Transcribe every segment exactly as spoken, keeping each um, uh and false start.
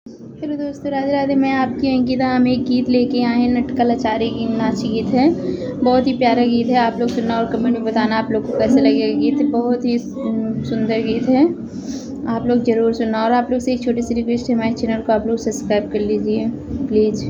हेलो दोस्तों, राधे राधे। मैं आपकी अंकिता। हम एक गीत लेके आए हैं, नटकलाचारी की नाच गीत है, बहुत ही प्यारा गीत है। आप लोग सुनना और कमेंट में बताना आप लोग को कैसे लगेगा गीत। बहुत ही सुंदर गीत है, आप लोग ज़रूर सुनना। और आप लोग से एक छोटी सी रिक्वेस्ट है, हमारे चैनल को आप लोग सब्सक्राइब कर लीजिए प्लीज।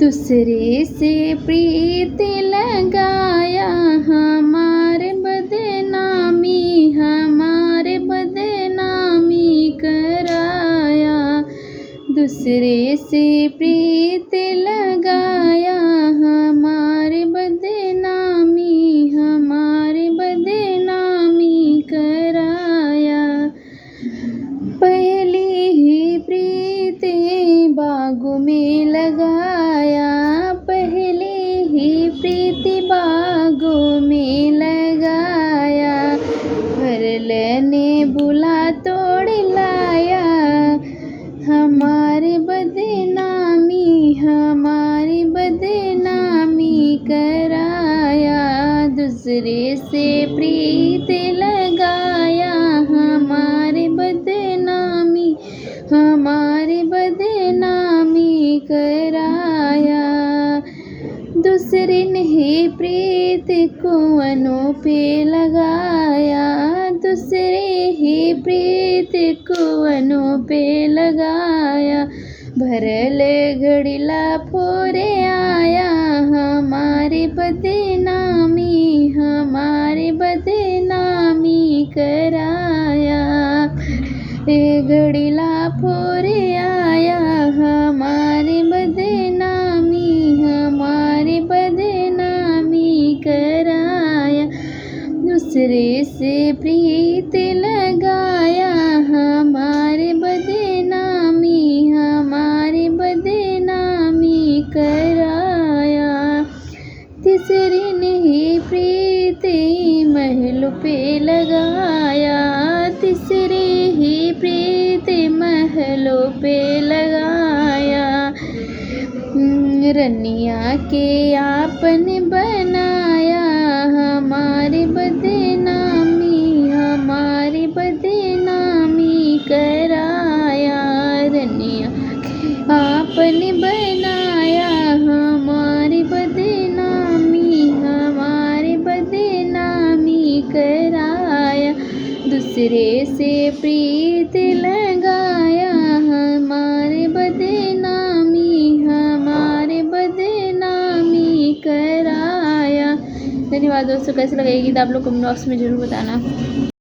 दूसरे से प्रीत लगाया, हमार बदनामी, हमार बदनामी कराया। दूसरे से प्रीत लगाया, हमार बदनामी, हमार बदनामी कराया। पहली ही प्रीत बागों में लगाया, पहली ही प्रीत बागों में लगाया। भरल ने बुला तोड़ लाया, हमार बदनामी, हमार बदनामी कराया। दूसरे से प्रीत लगाया, हमार बदनामी, हमार बदनामी कराया। दूसरे ने प्रीत कुअनों पे लगाया, दूसरे ही प्रीत कुअनों पे लगाया। भरल घड़िला फोरे आया, हमार बदनामी, हमार बदनामी कराया। ए घड़िला फोरे आया, हमार बदनामी, हमार बदनामी कराया। दूसरे से प्रीत लगाया, हमार बदनामी, हमार बदनामी कराया। तीसरे ने प्रीत महलों पे लगाया, तीसरे ही प्रीत महलों पे लगाया। हम्म, रनिया के आपन बनाया, हमार बदनामी, हमार बदनामी कराया। रनिया आपन बनाया, हमार बदनामी, हमार बदनामी कराया। दूसरे से प्रीत लगाया, हमार बदनामी, हमार बदनामी कराया। धन्यवाद दोस्तों, कैसे लगा ये गीत आप लोग कमेंट बॉक्स में ज़रूर बताना।